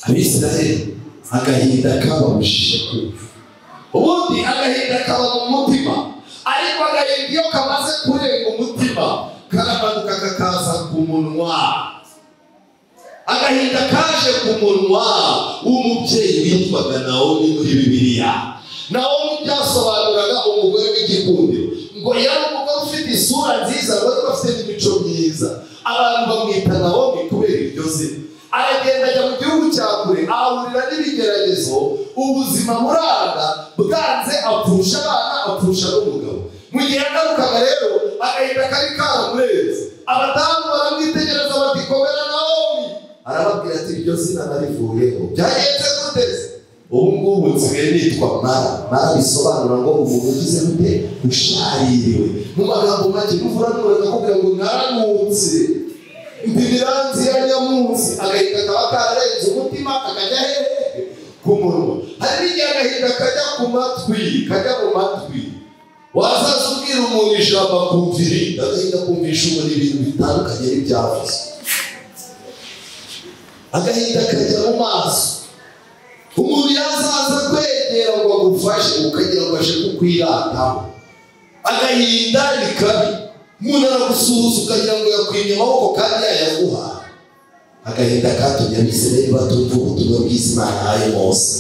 Abisirayeli agahinda kababujije kumva. Ubundi agahinda kaba mu mutima, ariko agahinda iyo kamaze kurenga umutima karamanuka kakaza ku munwa. Agahinda kaje ku munwa w'umubyeyi witwaga Nawomi muri Bibiliya. Nawomi byasobanuraga umugore w'igikundiro, ngo yari umugore ufite isura nziza, ngo ariko afite n'imico myiza. Abantu bamwita Nawomi kubera iryo zina. Aragenda ajya mu gihugu cya kure, ahurira n'ibigeragezo, ubuzima buranga bwanze, apfusha abana, apfusha n'umugabo. Mu gihe yagarukaga rero agahinda kari karamurenze, abadamu baramwitegereza bati komera Nawomi. Arababwira ati iryo zina narivuyeho. Byagenze gute? Ubu ngubu nsigaye nitwa Mara. Mara bisobanura ngo umuntu ugize gute? Ushaririwe. Mu magambo make nuvura nura akakubwira ngo naranutse, ndi miranzi ya nyamunsi. Agahinda kaba kararenze umutima kakajya hehe? Ku munwa. Hari n'igihe agahinda kajya ku matwi, kajya mu matwi. Wazaza ubwira umuntu ijambo akumva irindi. Agahinda kumvisha umuntu ibintu bitandukanye n'ibyavuzwe. Agahinda kajya mu maso. Umuntu yazaza kwegera ngo agufashe, ukagira ngo aje kukwirataho. Agahinda ni kabi. Umuntu aragusuhuza ukagira ngo yakwimye amaboko kandi yayaguhaye. Agahinda katumye Abisirayeli batumva ubutumwa bwiza Imana yahaye Mose.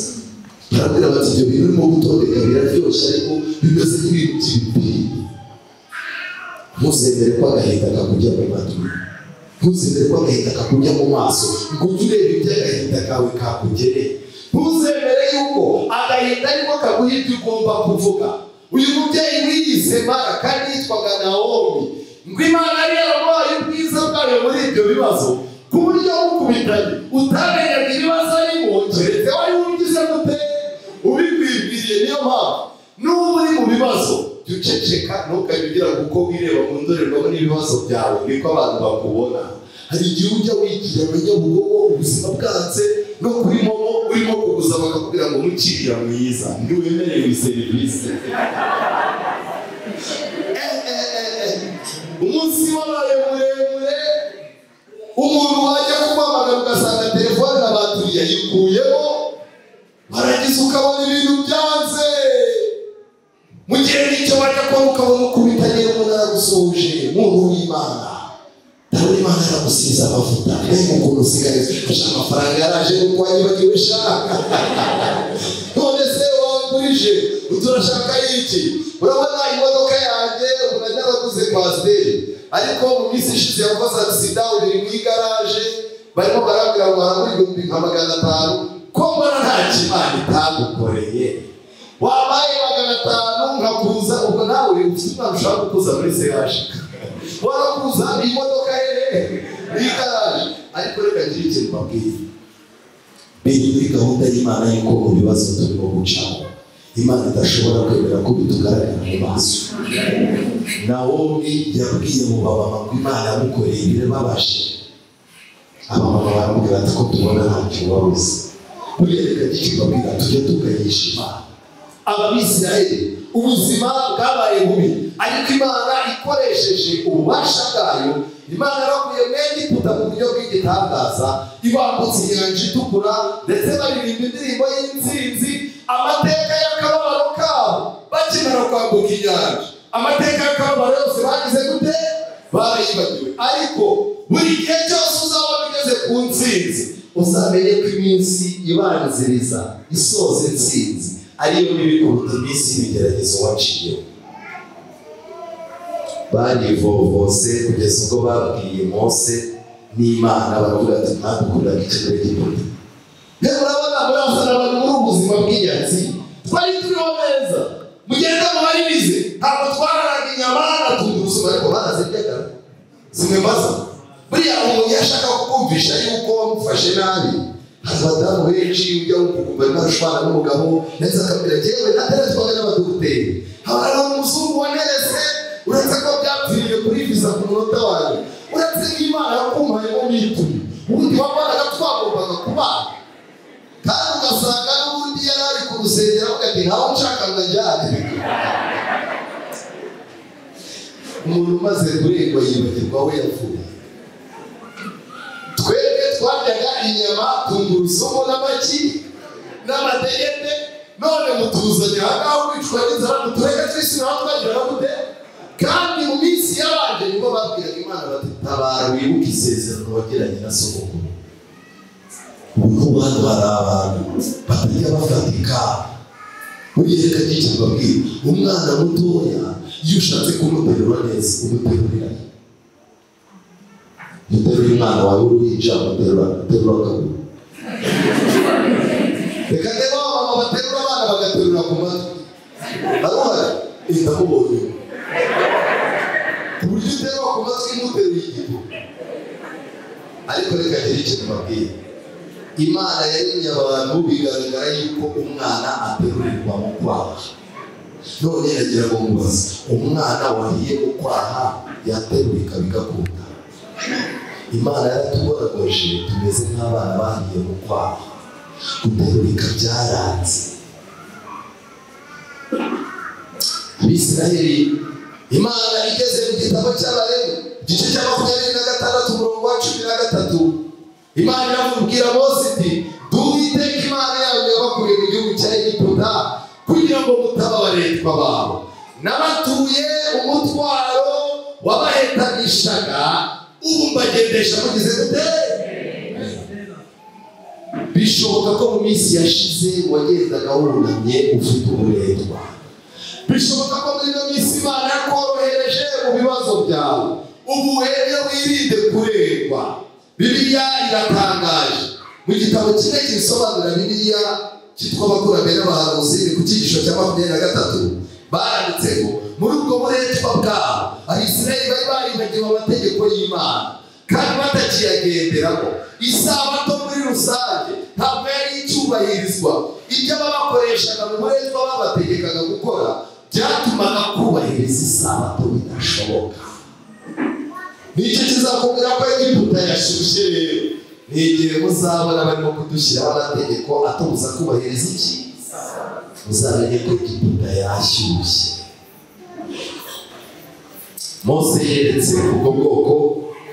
Barabwira bati ibyo bintu urimo gutondeka biraryoshye, ariko bimeze nk'ibintu by'ibipiri. Ntuzemere ko agahinda kakujya mu matwi, ntuzemere ko agahinda kakujya mu maso, ngo ujye ureba iby'agahinda kawe kakugereye. Ntuzemere yuko agahinda ariko kaguha ibyo ugomba kuvuga. Uyu mubyeyi wiyise Mara kandi yitwaga Nawomi, ngo Imana yari yaramuhaye ubwiza bwayo muri ibyo bibazo, ku buryo bukubitanye utamenyaga ibibazo arimo, keretse wari ubigize gute ubikwibwiriye. Niyo mpamvu n'uba uri mu bibazo jya uceceka, ntukajye ugira ngo uko wireba mu ndorerwamo n'ibibazo byawe niko abantu bakubona. Hari igihe ujya wigira abanyabugogo ubuzima bwanze, no kuri momo urimo kuguza bakakubwira ngo mukiriya mwiza ntiwemerewe serivisi. Umunsi wabaye muremure, umuntu wajya kumuhamagara ugasanga telefone na batiri yayikuyemo, baragize ukabona ibintu byanze. Mu gihe n'icyo bajya kubona ukabona ukubitanye umuntu aragusoje, muntu w'Imana. Ndabona Imana yaragusize amavuta, mbega ukuntu usigaye ufashe amafaranga yaraje nuko wayibagiwe shaka. None se wangurije uturashaka iki? Urabona imodoka yanjye ubu naraguze kwasiteri, ariko mu minsi ishize yakoze agisida, iri mu igaraje, barimo barambwira ngo harabura 500,000, ko mbona nta kimana itagukoreye. Wabaye 500 nkakuza, ubwo nawe ufite umwana ushaka gukuza muri seraje, warakuza imodoka hehe mu igaraje. Ariko reka ngire ikintu mbabwira, biri muri gahunda y'Imana y'uko mu bibazo turimo gucamo Imana idashobora kwemera ko bitugaragara mu maso. Nawomi yabwiye mu bamama ngo Imana yamukoreye ibirababaje. Abamama baramubwira ati ko tubona ntacyo wabuze. Buriya reka ngire icyo mbabwira, tujya tugayisha Imana. Abisirayeli ubuzima bwabaye bubi, ariko Imana ikoresheje ububasha bwayo, Imana yarakuye mu Egiputa mu buryo bw'igitangaza, ibambutse inyanja itukura, ndetse baririmba indirimbo y'intsinzi. Amateka y'akababaro kabo bakimara kwambuka inyanja, amateka y'akababaro yose bagize gute? Barayibagiwe. Ariko buri gihe cyose uzabona ugeze ku ntsinzi, uzamenye ko iminsi ibanziriza isoza intsinzi ariyo mibi kuruta iminsi y'ibigeragezo waciyeho. Barivovose kugeza ubwo babwiye Mose n'Imana, baravuga ati mwadukuriraga iki muri Egiputa? Rero urabona murazana abantu muri ubu buzima bw'inyatsi, twari turiho neza, mugenda mubaririze, ntabwo twararaga inyama na tungurusumu, ariko baraziryaga zimwe mbaza. Buriya umuntu yashaka kukumvisha yuko wamufashe nabi. Hari abadamu benshi ujya wumva ukumva arimo arashwana n'umugabo, ndetse akabwira jyewe nateretswaga n'abadogiteri, haba hariho umuzungu waneretse, uretse ko byapfiriye kuri viza ku munota wanjye, uretse nk'Imana yakumpayemo mituyu, ubundi wabonaga twagombaga kubana. Kandi ugasanga n'ubundi yari ari ku rusengero avuga ati ntawe nshaka ngo ajyane. Umuntu umaze kurengwa yibagirwa aho yavuye. Twebwe twaryaga inyama, tungurusumu n'amagi n'amadegede, none mutuzanye aha ngaho kwicwa n'inzara, mutureke twisubire aho twagiraga gute? Kandi mu minsi yabanje nibwo babwiraga Imana bati tabara wibuke isezerano wagiranye na sogokuru. Ubu hano hari abantu batajya bafatika. Buriya reka ngicyo mbabwire, umwana mutoya iyo ushatse kumuterura neza umuterurira. Muterura umwana wawe w'uruhinja, umuterura akaguru. Reka ndebe abamama baterura abana bagaterura ku matwi. Arahari ndamubonye. Ku buryo uterura ku matwi muteruye igihu. Ariko reka ngire ikintu mbabwire. Imana yaremye abantu bigaragara yuko umwana aterurirwa mu kwaha. None nagira ngo mubaze, umwana wahiye mu kwaha yaterurika bigakunda? Imana yaratugoragoje tumeze nk'abana bahiye mu kwaha. Guterurika byaranze. Abisiraheli, Imana igeze mu gitabo cy'Abalewi, igice cya 26 umurongo wa 13, Imana iramubwira Mose iti Uwiteka Imana yanyu yabakuriye mu gihugu cya Egiputa kugira ngo mutaba abaretwa babo. Nabatuye umutwaro wabahetanishaga, ubu mbagendesha mugize gute? Bishoboka ko mu minsi yashize wagendaga wunamye ufite uburetwa. Bishoboka ko muri ino minsi Imana yakorohereje mu bibazo byawe. Ubu rero wirinde kuregwa. Bibiliya iratangaje. Mu gitabo kimwe kibisobanura Bibiliya cyitwa Abakurambere n'Abahanuzi, ni ku cyigisho cya 23, baranditse ngo muri ubwo buretwa bwabo Abisirayeli bari baribagiwe amategeko y'Imana kandi batakiyagenderamo. Isabato muri rusange ntabwo yari icyubahirizwa. Ibyo babakoreshaga mu buretwa babategekaga gukora byatumaga kubahiriza isabato bidashoboka. Nicyo kizakubwira ko Egiputa yashyushye rero. Ni igihe muzabona barimo kudushyiraho amategeko atubuza kubahiriza iki? Muzamenye ko Egiputa yashyushye. Mose yeretse ubwo bwoko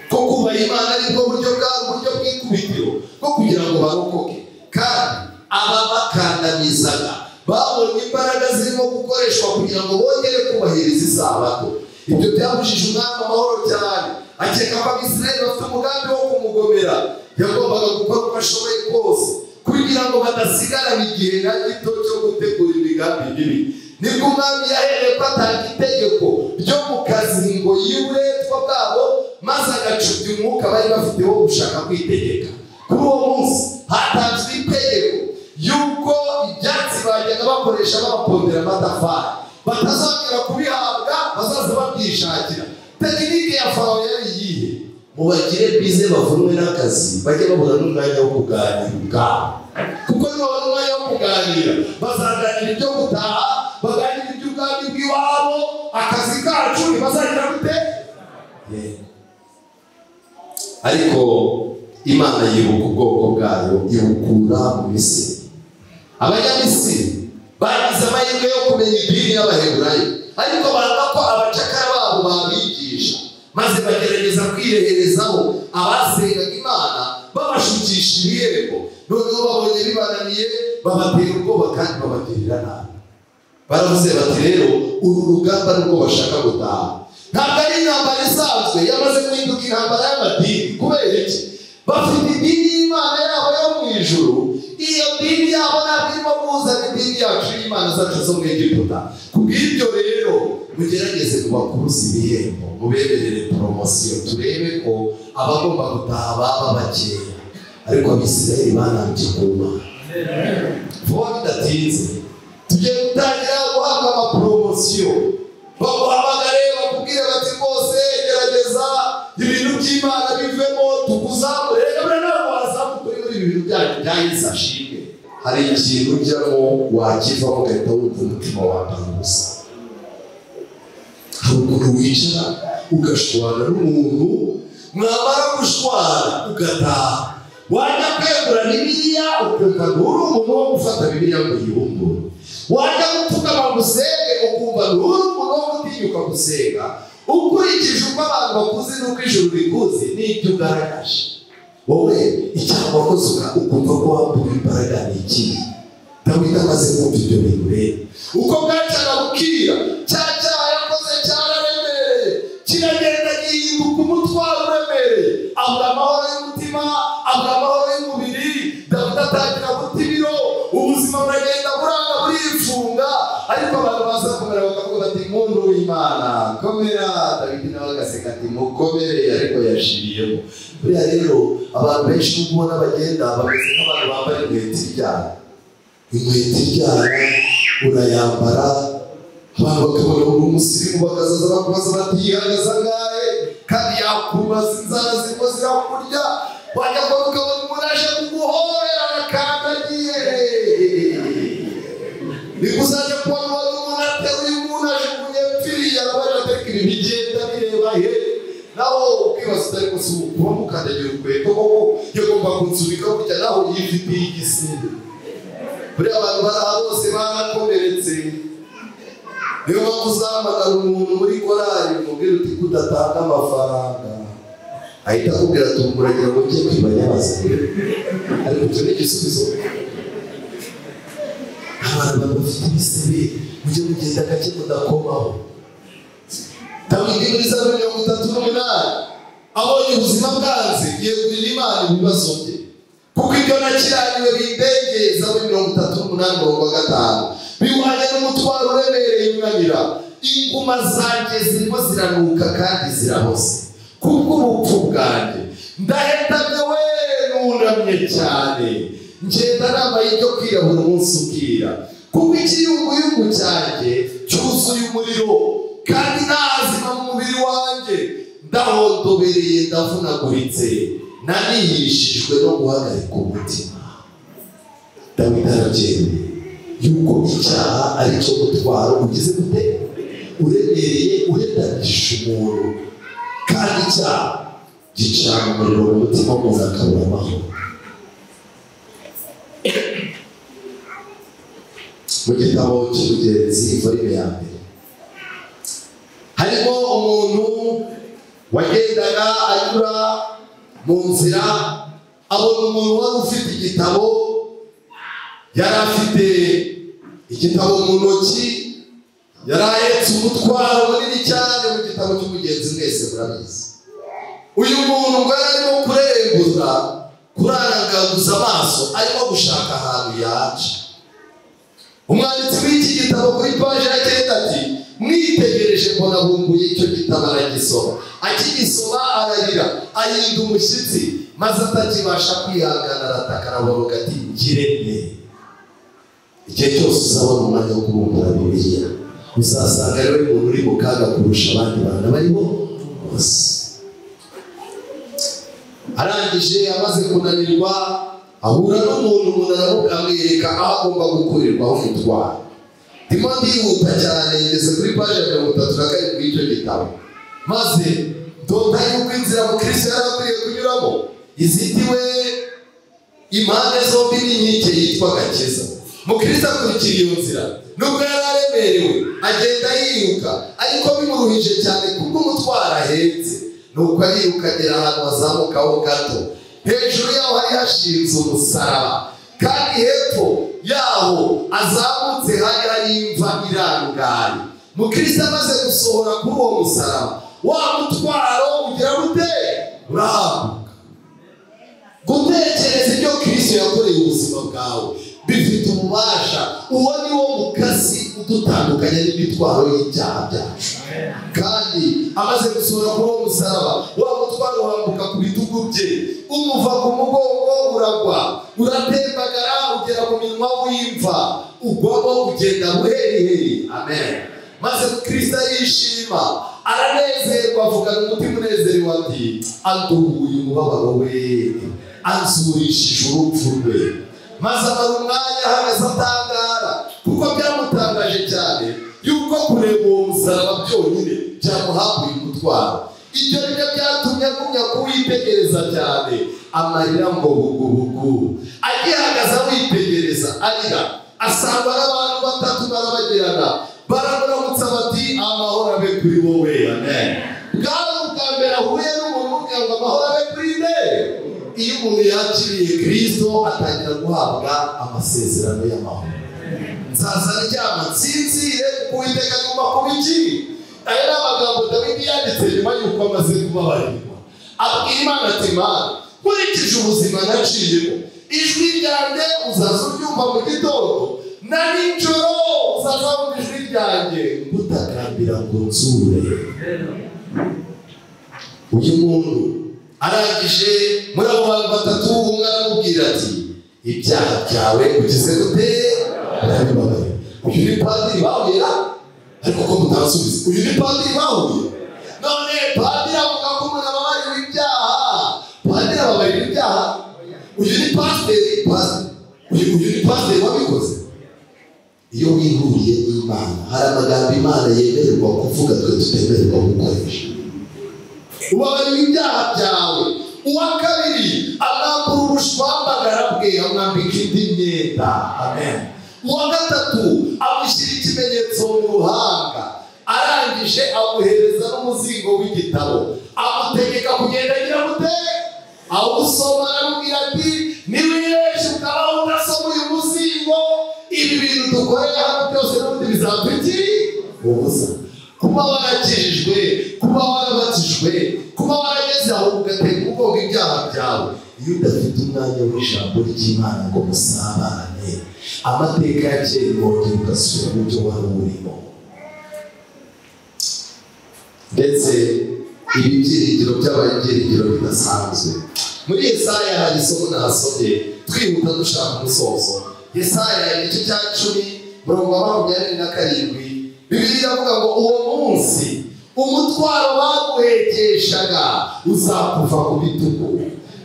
ko kubaha Imana aribwo buryo bwari uburyo bw'ikubitiro bwo kugira ngo barokoke. Kandi ababakandamizaga babonye imbaraga zirimo gukoreshwa kugira ngo bongere kubahiriza isabato. Ibyo byabujije umwami amahoro cyane. Akeka ko Abisirayeli bafite umugambi wo kumugomera. Yagombaga gukora uko ashoboye kose kugira ngo badasigarana igihe na gito cyo gutegura imigambi mibi. Nibwo umwami yahereye ko atanga itegeko ryo mu kazingo y'uburetwa bwabo, maze agacubya umwuka bari bafite wo gushaka kwitegeka. Kuri uwo munsi hatanzwe itegeko yuko ibyatsi bajyaga bakoresha babapondera amatafari batazongera kubihabwa, bazaza babyishakira. Tekinike ya Farawo yari iyihe? Mubagire bize bavunwe n'akazi, bajye babura n'umwanya wo kuganira ubwabo. Kuko nibabona umwanya wo kuganira, bazaganira ibyo gutaha, baganira iby'ubwami bw'iwabo, akazi kacu ntibazagira gute? Ariko Imana yibuka ubwoko bwayo, ibukura mu Misiri. Abanyamisiri bagize amahirwe yo kumenya idini y'Abaheburayo, ariko banga ko abacakara babo babigisha, maze bagerageza kwireherezaho abasengaga Imana babashukisha ibihembo. Noneho babonye bibananiye, babatera ubwoba kandi babagirira nabi. Baravuze bati rero uru rugamba nubwo bashaka gutaha ntabwo ari intambara isanzwe, yamaze guhinduka intambara y'amadini. Kubera iki? Bafite idini y'Imana yabo yo mu ijuru. Iyo dini yabo ntabwo irimo kuzana idini yacu y'Imana zacu zo mu Egiputa. Kubw'ibyo rero mugerageze kubakuruza ibihembo, mubemerere poromosiyo, turebe ko abagomba gutaha baba bakeya. Ariko Abisirayeli banambye ku Mana. Vuba bidatinze tugiye gutangira guhabwa amaporomosiyo. Baguhamagare bakubwire bati rwose gerageza ibintu by'Imana bivemo tukuzamure. Reka buriya ntabwo wazamuka uri muri ibi bintu byanyu bya Yesu ashimwe. Hari ikintu ujyamo wakivamo ugahita wumva umutima wambaye ubusa. Hari ukuntu wicara ugashwana n'umuntu, mwamara gushwana ugataha. Wajya kwegura Bibiliya ukumva nturi umuntu wo gufata Bibiliya ngo uyihundure. Wajya gupfukama ngo usenge ukumva nturi umuntu wo gutinyuka gusenga. Ukurikije uko abantu bakuzi n'uko ijuru rikuzi n'ibyo ugaragaje, Wowe icyaha wakoze ukumva ko wambuwe imbaraga ni ikihe? Dawidi amaze kumva ibyo bintu rero, uko bwacyaga bukira, cya cyaha yakoze cyararemereye, kiragenda gihinduka umutwaro uremereye, abura amahoro y'umutima, abura amahoro y'umubiri. Dawidi atangira guta ibiro, ubuzima buragenda buranga burifunga. Ariko abantu baza kumera bakavuga bati muntu w'Imana komera. Dawidi nawe agaseka ati mukomere, ariko yashiriyemo. Buriya rero abantu benshi n'ubwo ubona bagenda bameze nk'abantu bambaye inkweto iryana. Inkweto iryana urayambara, abantu bakabona uri umusirimu, bakazaza bakubaza bati yihagaze angahe, kandi yakubaza inzara zirimo zirakurya. Wajya kubona ukabona umuntu aje kuguhobera arakandagiye. Niko uzajya kubona ubona umuntu ateruye umuntu ajugunye pfiriya, arabaje atereka ibi bigenda bireba he, naho ukibaza utari gusa kuba mukandagira urukweto koko yagomba kunsubika gutya, naho yifitiye igisebe. Buriya abantu bari aha bose barakomeretse. Niyo mpamvu uzahamagara umuntu muri korali umubwira uti kudatanga amafaranga, ahita akubwira ati muragira ngo njye kwiba nyabaza. Ariko icyo ni igisubizo. Abantu bafite ibisebe, mujye mugenda gake mudakomaho. Dawidi muri Zaburi 38 abonye ubuzima bwanze, yegurira Imana ibibazo bye, kuko ibyo nakiraniwe bindengeza. Zaburi 38:5 bihwanye n'umutwaro uremereye unanira, inguma zanjye zirimo ziranuka kandi ziraboze kubw'urupfu bwanjye. Ndahetamye we, nunamye cyane, ngenda nambaye ibyo kwirabura umunsi ukira, kuko ikiyunguyungu cyanjye cyuzuye umuriro, kandi ntazima mu mubiri wanjye. Ndahondobereye, ndavunaguritse, nanihishijwe no guhagarika umutima. Dawidi arabyemeye yuko icyaha ari cyo mutwaro ugize gute, uremereye, uhetanishije umuntu, kandi icyaha gicana umuriro mu mutima w'umuntu akabura amahoro. Mu gitabo cy'Ubugenzi volume ya 1 harimo umuntu wagendaga anyura mu nzira, abona umuntu wari ufite igitabo. Yari afite igitabo mu ntoki, yari ahetse umutwaro munini cyane. Mu gitabo cy'Umugenzi mwese murabizi. Uyu muntu ngo yari arimo kurerembuza, kurangaguza amaso, arimo gushaka ahantu yaca. Umwanditsi w'iki gitabo kuri paji ya 9 ati mwitegereje mbona bumbuye icyo gitabo aragisoma. Akigisoma ararira, ahinda umushyitsi, maze atakibasha kwihangana arataka araboroga ati ngirente. Igihe cyose uzabona umwanya wo kubumbura Bibiliya, uzasanga rero umuntu uri mu kaga kurusha abandi bantu bariho bose. Arangije amaze kunanirwa, ahura n'umuntu, umuntu aramwereka aho agomba gukurirwaho umutwaro. Ndimo ndihuta cyane, ngeze kuri paji ya 37 y'icyo gitabo, maze ndota yuko inzira mukristo yari akwiriye kunyuramo izitiwe impande zombi n'inkike yitwa Gakiza. Mukristo akurikira iyo nzira, nubwo yari aremerewe agenda yiruka, ariko bimuruhije cyane kubwo umutwaro ahetse. Nuko ariruka agera ahantu hazamukaho gato, hejuru yaho hari hashinze umusaraba, kandi hepfo yaho azamutse hari hari imva irangaye. Mukristo amaze gusohora kuri uwo musaraba, wa mutwaro ugira gute? Urahaguruka. Gutekereza ibyo Kristo yakoreye ubuzima bwawe bifite ububasha. Uwo ni wo mukasi udutandukanya n'imitwaro y'ibyaha byacu. Kandi amaze gusohora kuri uwo musaraba, wa mutwaro uhambuka ku bitugu bye, umuva ku mugongo uragwa, uratembagara ugera mu minwa w'imva, ugwamo ugenda buheriheri. Amen. Maze Kristo arishima, aranezerwa, avugana umutima unezerewe ati anduhuye umubabaro we, anzurishije urupfu rwe. Maze amara umwanya ahagaze atangara, kuko byamutangaje cyane yuko kureba uwo musaraba byonyine byamuhabuye umutwaro. Ibyo nibyo byatumye agumya kuwitegereza cyane, amarira ngo bugubugu. Agihagaze awitegereza arira, asangwa n'abantu batatu barabagirana, baramuramutsa bati amahoro abe kuri wowe. Amen. Bwari ubwa mbere ahuye n'umuntu umubwira ngo amahoro abe kuri nde. Iyo umuntu yakiriye Kristo atangira guhabwa amasezerano y'amahoro. Nzaza ndyama nsinzire kuko Uwiteka agomba kuba iki. Aya ni amagambo Dawidi yanditse nyuma y'uko amaze kubabarirwa. Abwira Imana ati: Mana, nkurikije ubuzima naciyemo, ijwi ryanjye uzaza uryumva mu gitondo na nijoro uzaza wumva ijwi ryanjye ngutakambira ngo nzure. Uyu muntu arangije muri abo bantu batatu, umwe aramubwira ati: ibyaha byawe ugize gute? Urabibabarira. Uyu ni padiri bahuye, ariko ko mutansubiza, uyu ni padiri bahuye. None padiri avuga ko umuntu ababarira ibyaha, padiri ababarira ibyaha. Uyu ni pasiteri, uyu ni pasiteri wabikoze. Iyo wihuriye n'Imana hari amagambo Imana yemererwa kuvuga twe tutemererwa gukoresha. Ubabarira ibyaha byawe. Uwa kabiri amwambura ubushwambagara bwe, amwambika indi myenda. Amen. Uwa gatatu amushyira ikimenyetso mu ruhanga, arangije amuhereza n'umuzingo w'igitabo, amutegeka kugenda agira gute? Awusoma. Aramubwira ati: niwibeshye ukaba udasoma uyu muzingo, ibi bintu dukorera hano byose n'ubundi bizaba iki? Ubusa. Kuba warakijijwe, kuba warabatijwe, kuba warageze aho ugatega umugongo ibyaha byawe, iyo udafite umwanya w'ijambo ry'Imana ngo musabane, amateka ya kera wongera ugasubira mu byo wari urimo. Ndetse ibi byiringiro byabaye ibyiringiro bidasanzwe. Muri Yesaya hari isomo nasomye twihuta dushaka umusozo. Yesaya igice cya 10 murongo wa 27, Bibiliya iravuga ngo uwo munsi umutwaro baguhekeshaga uzakuva ku bitugu,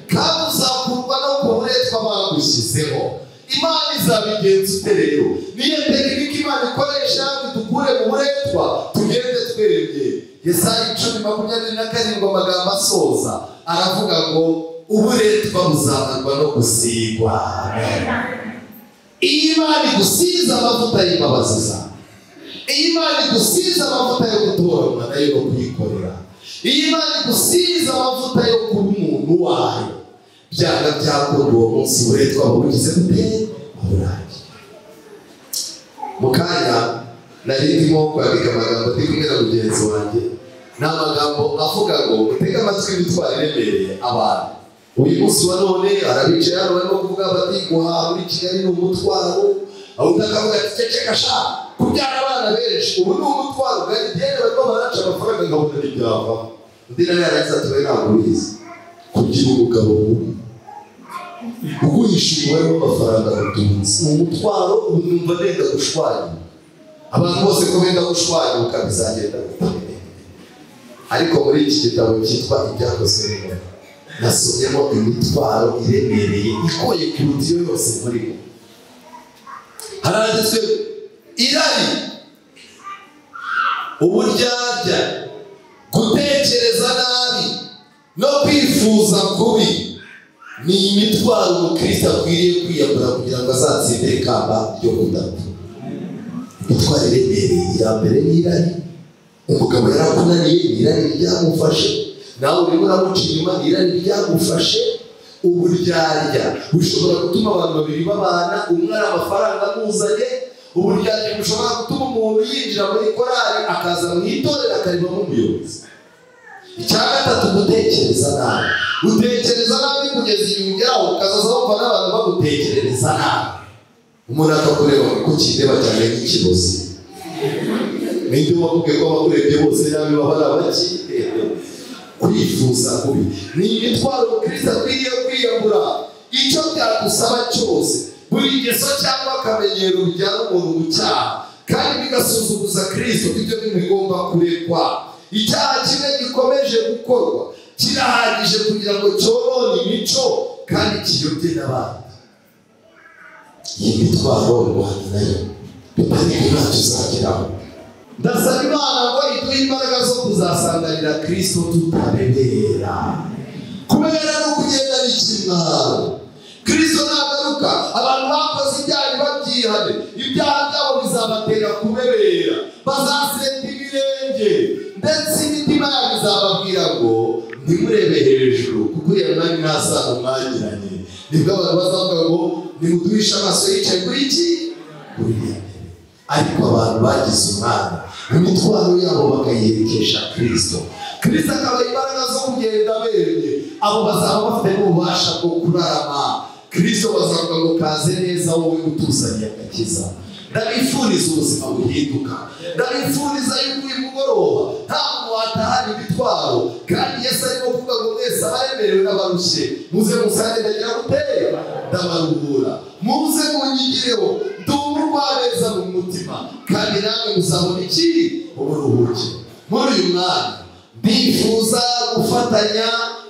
kandi uzakurwa no ku buretwa bagushyizeho. Imana izabigenza ute rero? Niyo tekiniki Imana ikoresha ngo idukure mu buretwa tugende twebwe. Yesaya 10:27 amagambo asoza aravuga ngo uburetwa buzamarwa no gusigwa. Iyo Imana igusize amavuta y'imbabazi zawe, iyo Imana igusize amavuta yo gutoranywa nayo no kuyikorera, iyo Imana igusize amavuta yo kuba umuntu wayo, byanga byakunda uwo munsi uburetwa bugize gute? Burangiye. Mu kanya nari ndimo kwandika amagambo ndi kumwe na mugenzi wanjye, ni amagambo avuga ngo mutege amatwi imitwaro iremereye abantu. Uyu munsi wa none arabicaye hano barimo kuvuga bati guhaha muri Kigali ni umutwaro, aho undi akavuga ati ceceka sha, kubyara abana benshi ubu ni umutwaro, garidiyene barimo baraca amafaranga nkabona ntibyava. Undi nawe yarangiza ati we ntabwo ubizi, kugira umugabo mubi ugurisha umubare w'amafaranga utunze ni umutwaro, ubu numva nenda gushwanyuka. Abantu bose ko benda gushwanyuka bizagenda gute? Ariko muri iki gitabo cyitwa Ibyakozwe n'Intumwa nasomyemo imitwaro iremereye ikoye kuruta iyo yose murimo. Haranditswe irari, uburyarya, gutekereza nabi no kwifuza kubi ni imitwaro umukristo akwiriye kwiyambura kugira ngo azatsinde ikamba ryo kudapfa. Imitwaro iremereye iya mbere ni irari. Umugabo yarakunaniye, ni irari ryamufashe. Nawe urimo uramuca inyuma, ni irari ryagufashe. Uburyarya bushobora gutuma abantu babiri babana, umwe ari amafaranga amuzanye. Uburyarya bushobora gutuma umuntu yinjira muri korali akaza mu itorero akaribamo umuyobozi. Icya gatatu, gutekereza nabi. Utekereza nabi kugeza igihe ugeraho ukazaza wumva n'abantu bagutekerereza nabi. Umuntu akakureba kuko kindeba cyane nk'ikibozi. Ninde wakubwiye ko abakurebye bose nabi baba ari abaki? Kwifuza kubi ni imitwaro umukristo akwiriye kwiyambura. Icyo byagusaba cyose, buri ngeso cyangwa akamenyero bijyana umuntu mu cyaha kandi bigasuzuguza Kristo, ibyo bintu bigomba kurekwa. Icyaha kimwe gikomeje gukorwa kirahagije kugira ngo cyorone imico kandi kiyobye n'abandi. Iyi mitwaro rwanda nayo bitari ntacyo uzageraho. Ndasaba Imana ngo iduhe imbaraga zo kuzasanganira Kristo tutabebera, kubera no kugenda n'ikimwaro. Kristo nagaruka abantu bakoze ibyaha ntibabyihane, ibyaha byabo bizabatera kubebera, bazaseta ibirenge, ndetse imitima yabo izababwira ngo ntimurebe hejuru kuko Kuko uriya mwami nta sano mwagiranye. Nibwo abantu bazavuga ngo nimuduhishe amaso yicaye kuri iki? Kuri iriya ntebe. Ariko abantu bagize umwami, imitwaro yabo bakayerekesha Kristo. Kristo akaba imbaraga zo kugenda bemye. Abo bazaba bafite n'ububasha bwo kurarama. Kristo bazavuga ngo kaze neza wowe utuzaniye agakiza. Ndabifuriza ubuzima buhinduka. Ndabifuriza yuko uyu mugoroba nta muntu watahana imitwaro. Kandi Yesu arimo kuvuga ngo mwese abaremerewe n'abarushye, muze musange ndagira gute? Ndabaruhura. Muze munyigireho, ndi umugwaneza mu mutima, kandi namwe muzabona iki? Uburuhukiro. Muri uyu mwanya ndifuza gufatanya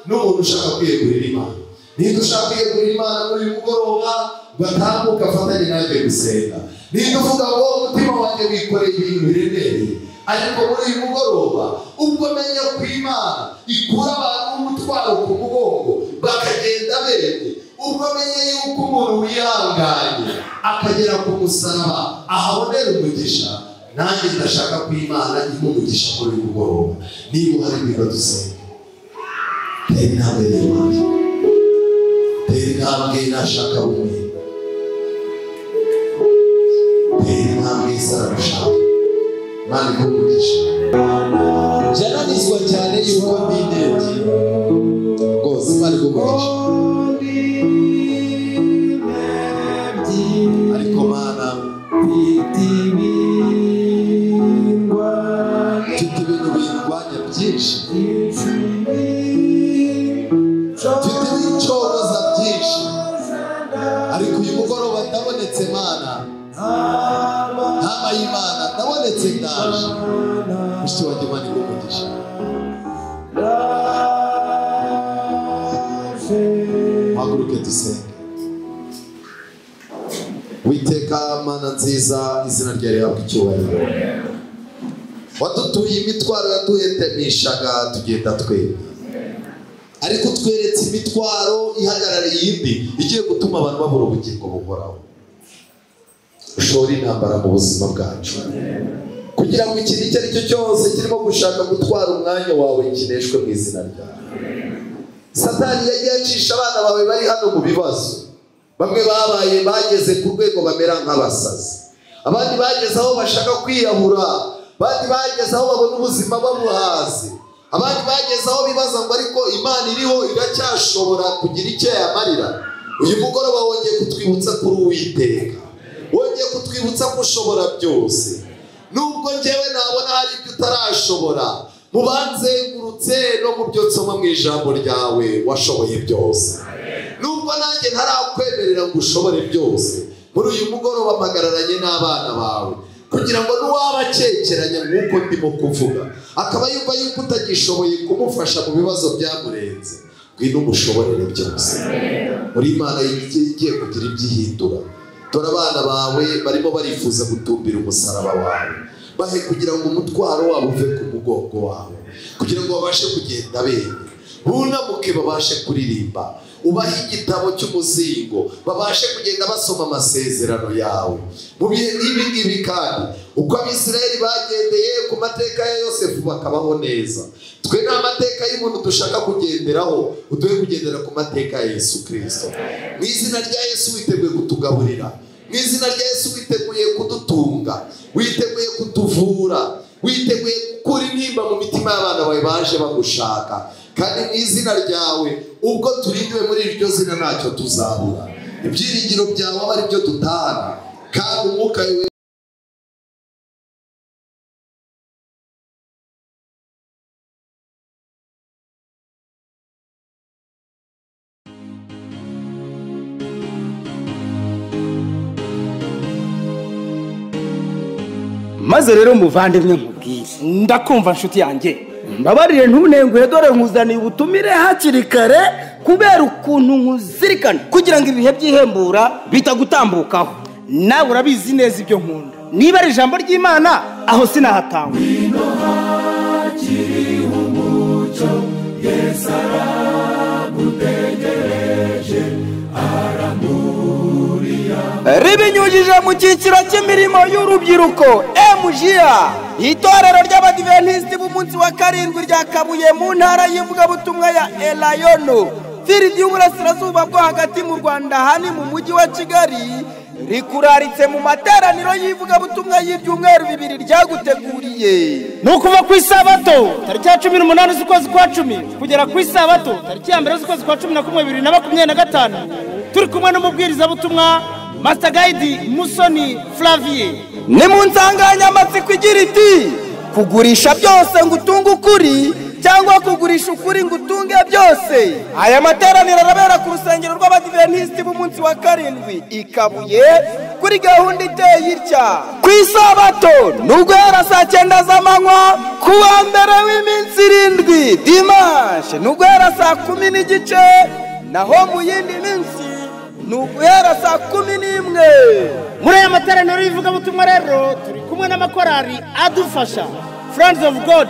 n'umuntu ushaka kwiyegurira Imana. Niba ushaka kwiyegurira Imana muri uyu mugoroba, batambuka afatanye nanjye gusenga. Niba uvuga ngo umutima wanjye wikoreye ibintu biremereye, ariko muri uyu mugoroba ubwo menya ko Imana ikura abantu umutwaro ku mugongo bakagenda bemye, ubwo menye yuko umuntu wihanganye akagera ku musaraba ahabonera umugisha, nanjye ndashaka ko Imana imuha umugisha muri uyu mugoroba. Niba uhari ngwino dusenge. Tera intambwe n'iwanjye, tera intambwe nashaka bumwe, tera intambwe isaragushaka. Imana iguhe umugisha. Byananizwa cyane yuko ndi indebyi rwose. Imana iguhe umugisha. Ariko Mana, mfite ibintu bindwanya byinshi, mfite ibicogoza byinshi, ariko uyu mugoroba ndabonetse Mana, ntama y'Imana ndabonetse, ndaje. Mushiki wanjye, Imana iguhe umugisha. Haguruke dusenge. Witeka Mana nziza, izina ryawe rihabwe icyubahiro. Wadutuye imitwaro yaduhetemishaga tugenda twemye, ariko utweretse imitwaro ihagarariye indi igiye gutuma abantu babura ubugingo buhoraho. Ushora intambara mu buzima bwacu kugira ngo ikintu icyo ari cyo cyose kirimo gushaka gutwara umwanya wawe kineshwe mu izina ryawe. Satani yagiye acisha abana bawe bari hano mu bibazo. Bamwe babaye bageze ku rwego bamera nk'abasazi, abandi bageze aho bashaka kwiyahura, abandi bageze aho babona ubuzima babuhaze, abandi bageze aho bibaza ngo ariko Imana iriho iracyashobora kugira icyo yamarira. Uyu mugoroba wongeye kutwibutsa kuri Uwiteka, wongeye kutwibutsa ko ushobora byose. Nubwo njyewe nabona hari ibyo utarashobora, mu banzengurutse no mu byo nsoma mu ijambo ryawe washoboye byose. Nubwo nanjye ntarakwemerera ngo ushobore byose, muri uyu mugoroba mpagararanye n'abana bawe kugira ngo n'uwabakekeranya nk'uko ndimo kuvuga akaba yumva yuko utagishoboye kumufasha mu bibazo byamurenze, ngwino umushoborere byose. Muri Imana igiye kugira ibyihindura. Dore abana bawe barimo barifuza gutumbira umusaraba wawe, bahe kugira ngo umutwaro wabo uve ku mugongo wawe, kugira ngo babashe kugenda bemye, bunamuke babashe kuririmba, ubahe igitabo cy'umuzingo babashe kugenda basoma amasezerano yawe. Mu bihe nk'ibi ngibi kandi uko Abisirayeli bagendeye ku mateka ya Yosefu bakabaho neza, twe nta mateka y'umuntu dushaka kugenderaho, uduhe kugendera ku mateka ya Yesu Kristo. Mu izina rya Yesu witeguye kutugaburira, mu izina rya Yesu witeguye kudutunga, witeguye kutuvura, witeguye gukura intimba mu mitima y'abana bawe baje bagushaka. Kandi mu izina ryawe ubwo turindiwe muri iryo zina ntacyo tuzabura. Ibyiringiro byawe aba ari byo dutahana, kandi umwuka wawe Maze rero muvandimwe nkubwire, ndakumva nshuti yanjye, mbabarire ntunenguhe, dore nkuzaniye ubutumire hakiri kare kubera ukuntu nkuzirikana kugira ngo ibihe by'ihembura bitagutambukaho. Nawe urabizi neza ibyo nkunda, niba ari ijambo ry'Imana aho sinahatangwa. Ribinyujije mu cyiciro cy'imirimo y'urubyiruko MJA, itorero ry'Abadiventisiti b'umunsi wa karindwi rya Kabuye mu ntara y'ivugabutumwa ya Elayono, Field y'Uburasirazuba bwo hagati mu Rwanda, hani mu mujyi wa Kigali, rikuraritse mu materaniro y'ivugabutumwa y'ibyumweru 2 ryaguteguriye. Ni ukuva ku isabato tariki ya 18 z'ukwezi kwa 10 kugera ku isabato tariki ya 1 z'ukwezi kwa 11 2025, turi kumwe n'umubwirizabutumwa Master Guide Musoni Flavier. Ni mu nsanganyamatsiko igira iti: kugurisha byose ngo utunge ukuri, cyangwa kugurisha ukuri ngo utunge byose. Aya materaniro arabera ku rusengero rw'Abadiventisiti b'umunsi wa 7 i Kabuye, kuri gahunda iteye itya: ku isabato ni uguhera saa 9 z'amanywa, ku wa mbere w'iminsi 7 dimanche ni uguhera saa 10:15, naho mu yindi minsi ni uguhera saa 11. Muri aya materaniro y'ivugabutumwa rero turi kumwe n'amakorari adufasha: Friends of God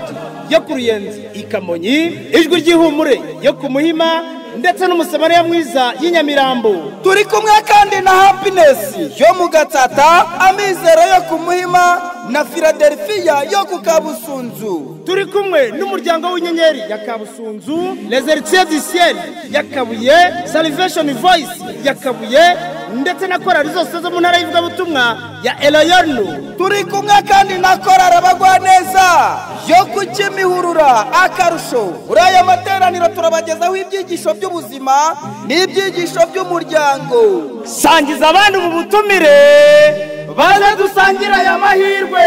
yo ku Ruyenzi i Kamonyi, Ijwi ry'Ihumure yo ku Muhima, ndetse n'Umusamariya Mwiza y'inyamirambo. Turi kumwe kandi na Happiness yo mu Gatsata, Amizero yo ku Muhima na Philadelphia yo ku Kabusunzu. Turi kumwe n'Umuryango w'Inyenyeri ya Kabusunzu, Les Héritiers du Ciel ya Kabuye, Salvation Voice ya Kabuye, ndetse na korali zose zo mu ntara y'ivugabutumwa ya Elayono. Turi kumwe kandi na korali Abagwaneza yo ku Kimihurura. Akarusho, muri aya materaniro turabagezaho ibyigisho by'ubuzima n'ibyigisho by'umuryango. Sangiza abandi ubu butumire, baze dusangire aya mahirwe.